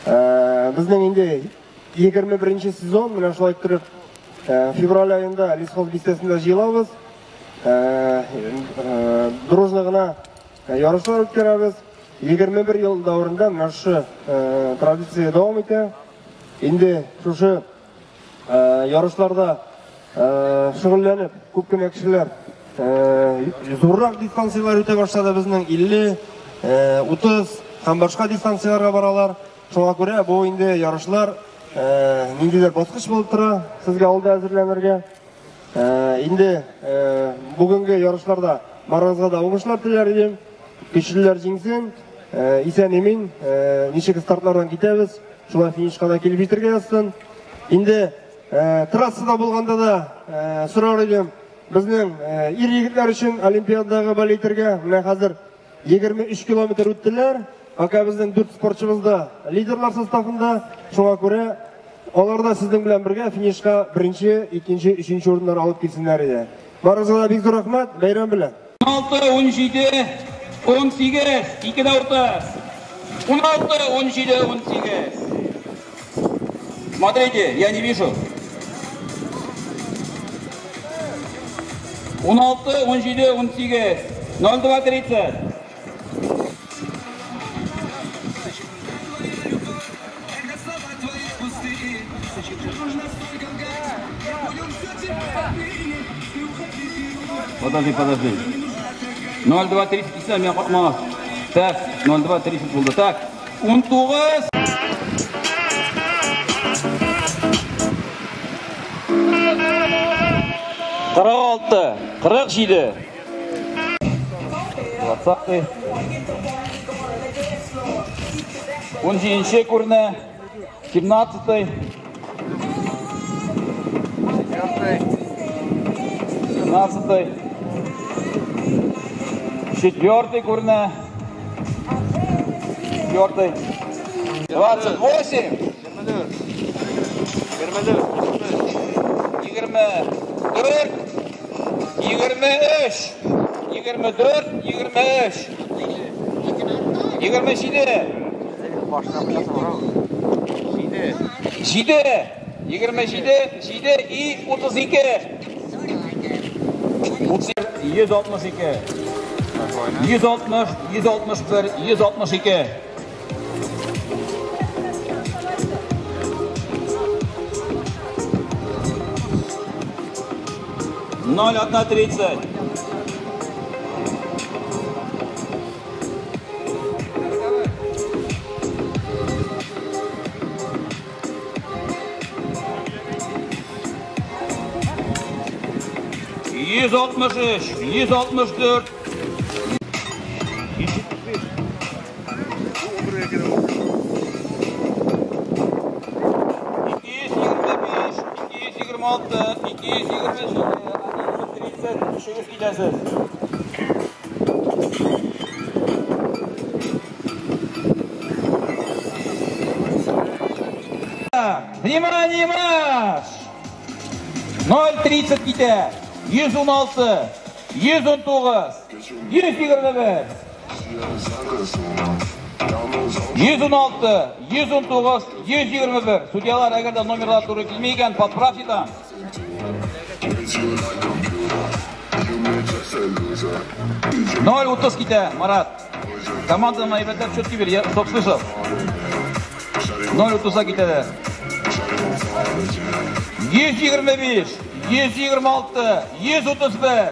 Безнең инде 21 сезон, менә шулай иттереп февраль аенда Лесхоз бистәсендә җыелабыз. Дружно гына ярышлар үткәрәбез. 21 ел дәверендә менә шушы традиция дәвам итә. Инде шушы ярышларда шөгыльләнеп күп кенә кешеләр зуррак дистанцияләр үтә башлады безнең 50, 30 һәм башка дистанцияләргә баралар. Шуңа күрә бу инде ярышлар ниндидер баскыч булып тора сезгә алда әзерләнергә. Инде бүгенге ярышларда барыгызга да уңышлар теләр идем. Көчлеләр җиңсен, исән-имин, ничек стартлардан китәбез, шулай финишка да килеп җитәргә язсын. Инде трассада булганда да сорар идем, безнең ир егетләр өчен Олимпиададагы балетергә менә хәзер 23 километр үттеләр. Пока безнең 4 спортчыбыз да лидерлар составында, шуңа күрә алар да сезнең белән бергә финишка беренче, икенче, өченче урыннар алып килсеннәр иде. Барыгызга да бик зур рәхмәт, бәйрәм белән. 16, 17, 18, 2:30. 16, 17, 18. Смотрите, я не вижу. 16, 17, 18, 02:30. Подожди, подожди. 02:30, я катмас. Так, 02:30 булды. Так, 19. 46, 47. 20. 17 күренә. 17. 17. 4 күренә. 4. 28. 24. 23. 24. 23. 27. 7. 27. 7 и 32. 162. 160, 161, 162. 0:1:30. 163, 164. 175. 225, 226, 227, 30, 300 китәсез. Внимание, марш! 0:30 китә. 116, 119, 121. 116, 119, 121. Судьялар, әгәр дә номерлар туры килми икән, подправьте там. 0:30 китә, Марат. Команданы әйбәтләп четкий бир, я стоп слышал. 0:30 китә. 125, 126, 131.